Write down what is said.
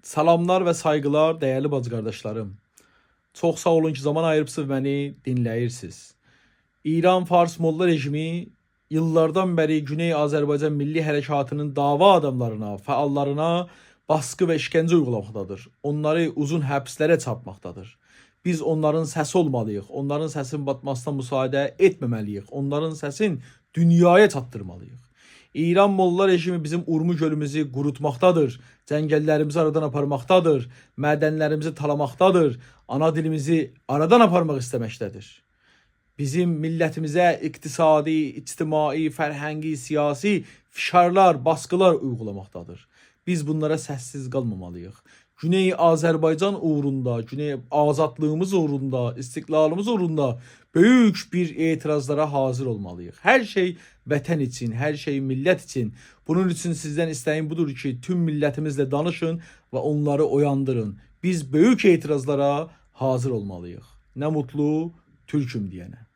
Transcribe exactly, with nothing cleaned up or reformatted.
سلاملار و سایغیلار، دیرلی باجی قارداشلاریم. چوخ ساغ اولون کی، زامان آییریبسینیز، منی دینله‌ییرسینیز. ایران فارس موللا رژیمی ایللاردان بری گونئی آذربایجان میللی حرکاتی‌نین داوا آداملارینا، فعاللارینا باسقی و ایشکنجه اویغولاماقدادیر. اونلاری اوزون حبسلره چاپماقدادیر. بیز اونلارین سسی اولمالی‌ییق. اونلارین سسینین باتماسینا مساعده ائتمه‌مه‌لی‌ییک. اونلارین سسین دونیایا چاتدیرمالی‌ییق. ایران موللا رژیمی بیزیم اورمو گؤلوموزو قوروتماقدادیر. جنگللریمیزی آرادان آپارماقدادیر. معدنلریمیزی تالاماقدادیر. آنا دیلیمیزی آرادان آپارماق ایسته‌مکده‌دیر. بیزیم میللتیمیزه اقتصادی، اجتماعی، فرهنگی، سیاسی فشارلار، باسقیلار اویغولاماقدادیر. بیز بونلارا سس‌سیز قالمامالی‌ییق. گونئی آذربایجان اوغروندا، گونئی آزادلیغیمیز اوغروندا، استقلالیمیز اوغروندا بؤیوک بیر اعتراضلارا حاضر اولمالی‌ییق. هر شئی وطن اوچون، هر شئی میللت اوچون. بونون اوچون سیزدن ایسته‌ییم بودور کی، توم میللتیمیزله دانیشین و اونلاری اویاندیرین. بیز بؤیوک اعتراضلارا حاضر اولمالی‌ییق. نه موتلو تورکوم دئینه.